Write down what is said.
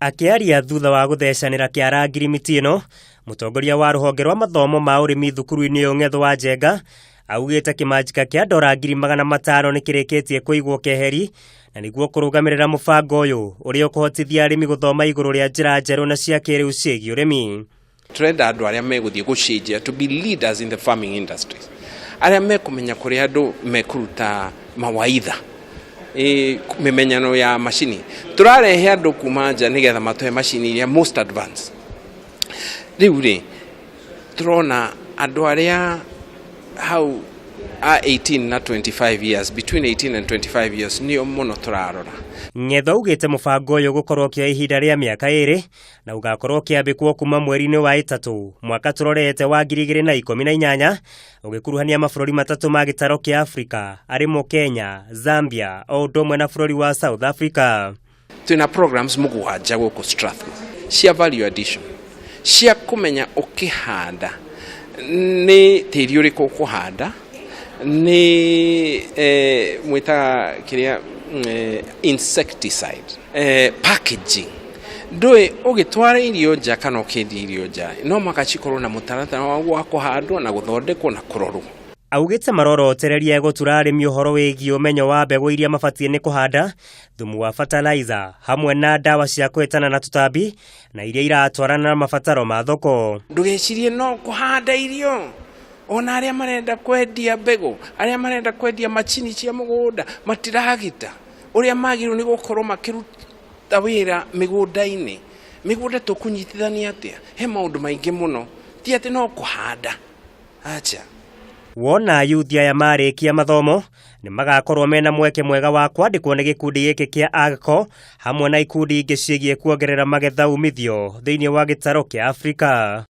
Akĩaria thutha wa gũthecanĩra kĩara ngirimiti ĩno, mũtongoria wa rũhonge rwa mathomo ma ũrĩmi thukuru-inĩ ũyũ Ng'etho wa Njenga augĩte kĩmanjĩka kĩa ndora 500,000 nĩ kĩrĩkĩtie kũigwo keheri na nĩguo kũrũgamĩrĩra mũbango ũyũ ũrĩa ũkũhotithia arĩmi gũthoma igũrũ rĩa njĩra njerũ na cia kĩrĩu ciĩgiĩ ũrĩmi. Tũrenda andũ arĩa megũthiĩ gũcenjia to be leaders in the farming industry, arĩa mekũmenya kũrĩa andũ mekũruta mawaitha, mĩmenyano ya macini. Tũrarehe andũ kuma nja nĩgetha matũhe macini iria most advanced. Rĩu rĩ, tũrona andũ arĩa hau a 18 na 25 years, between 18 and 25 years, nĩo mũno tũrarora. Ng'etho augĩte mũbango ũyũ ũgũkorwo ũkĩoya ihinda rĩa mĩaka 2 na ũgakorwo ũkĩambĩkwo kuma mweri-inĩ wa 3 mwaka tũrorete wa 2018, ũgĩkuruhania mabũrũri 3 ma gĩtaro kĩa Afrika arĩmo Kenya, Zambia o ũndũ ũmwe na bũrũri wa South Africa. Twĩna programs 7 gũkũ Strathmore cia value addition, cia kũmenya ũkĩhanda nĩ tĩri ũrĩkũ ũkũhanda, nĩ mwĩtaga kĩrĩa insecticide, packaging. Ndũĩ ũgĩtwara irio nja kana ũkĩendia irio nja, no mũhaka cikorwo na mũtaratara wa kũhandwo na gũthondekwo na kũrorwo. Augĩte marorotereria gũtura arĩmi ũhoro wĩgiĩ ũmenyo wa mbegũ iria mabatiĩ nĩ kũhanda, thumu wa fertilizer hamwe na ndawa cia kũhĩtana na tũtambi na iria iratwarana na mabataro ma thoko. Ndũgecirie no kũhanda irio, ona arĩa marenda kwendia mbegũ, arĩa marenda kwendia macini cia mũgũnda matiragita ũrĩa magĩrĩirwo nĩ gũkorwo makĩruta wĩra mĩgũnda-inĩ. Mĩgũnda tũkũnyitithania atĩa? He maũndũ maingĩ mũno, ti atĩ no kũhanda, acha. Wona yuthi aya marĩkia mathomo nĩ magakorwo mena mweke mwega wa kwandĩkwo nĩ gĩkundi gĩkĩ kĩa AGCO hamwe na ikundi ingĩ ciĩgiĩ kuongerera magetha umithio thĩinĩ wa gĩtaro kĩa Afrika.